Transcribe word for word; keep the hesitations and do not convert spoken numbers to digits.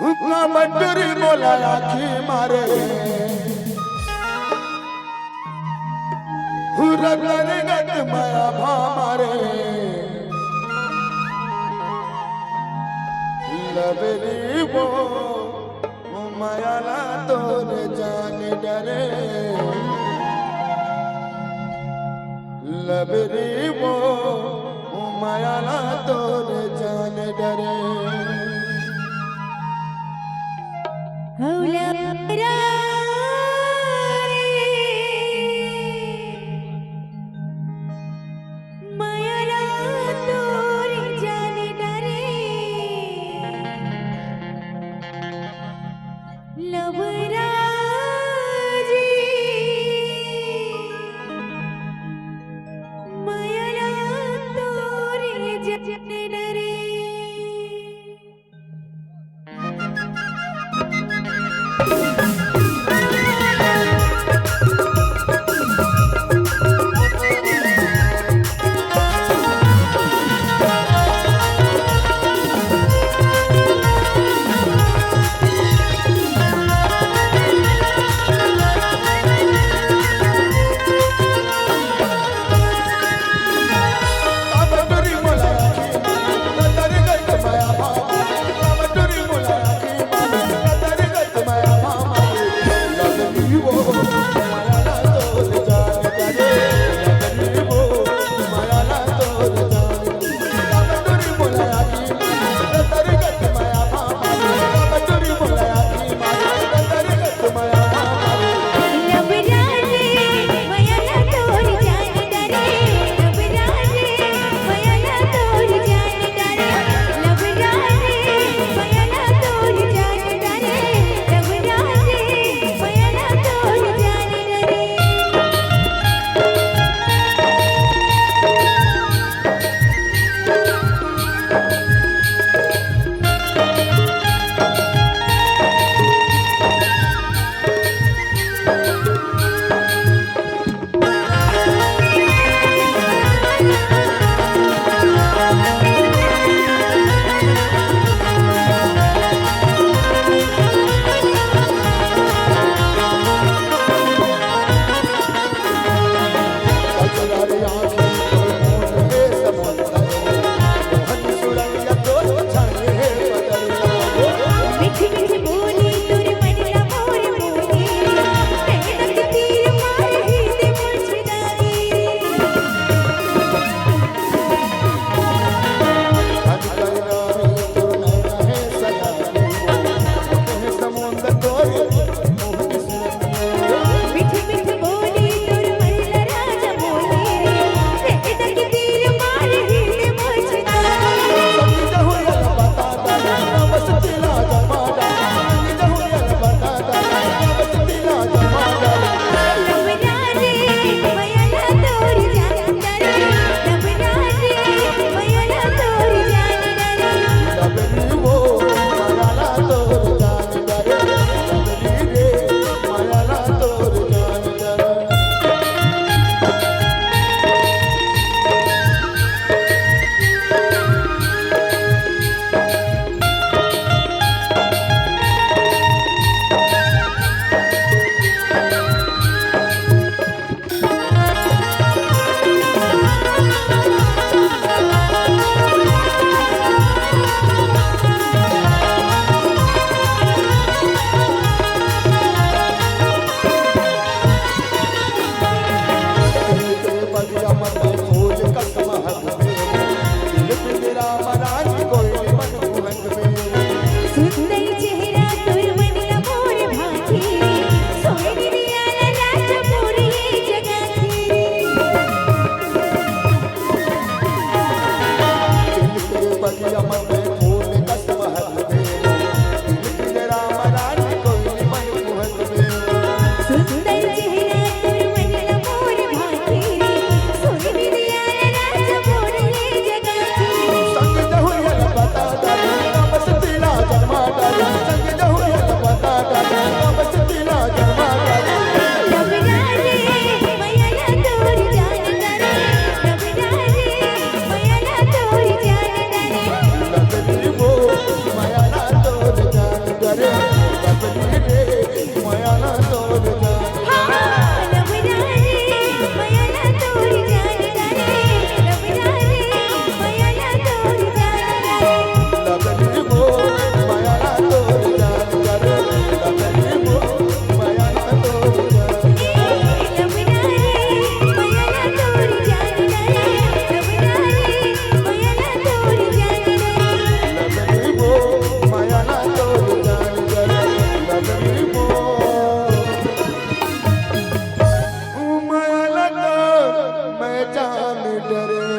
हुक्का बटुरी मोला आँखी मारे, हुरगत मया भा मारे। लबरी वो मयाला तोर जान डरे, लबरी वो मयाला तोर जान डरे। हौला रे मयाला तोर जान डरे। लबरा जी, मयाला तोर जान डरे। फूल कस महक में, दिल पिंजरा मरान कोई मन कुहक में। सुंदर चेहरा तोर मन ला मोर भाथे, सोए निरिया ला राजा मोर ये जगाथे। दिल के बगिया मन में फूल कस महक में, दिल पिंजरा मरान कोई मन कुहक में। सुंदर चेहरा तोर मन ला मोर भाथे रे, सोने बिंदिया ला राजा मोर ये जगाथे। संग जहुआ ला बता डारी, तब से तिला जन्मा डारी, संग जहुआ ला बता डारी, तब से तिला जन्मा डारी। लबरा रे, मया ला तोर जान डारे, लबरा रे, मया ला तोर जान डारे। लबरी वो, मया ला तोर जान डारे, लबरी रे, मया ला तोर जान। हाँ, लबरा रे, मया ला तोर जान डारे, लबरा रे, मया ला तोर जान डारे। लबरी वो, मया ला तोर जान डारे, लबरी वो, मया ला तोर जान। ए, लबरा रे, मया ला तोर जान डारे, लबरा रे, मया ला तोर जान डारे। लबरी वो, मया ला तोर जान डारे, लबरी वो। मया ला तोर मैं जान डरे।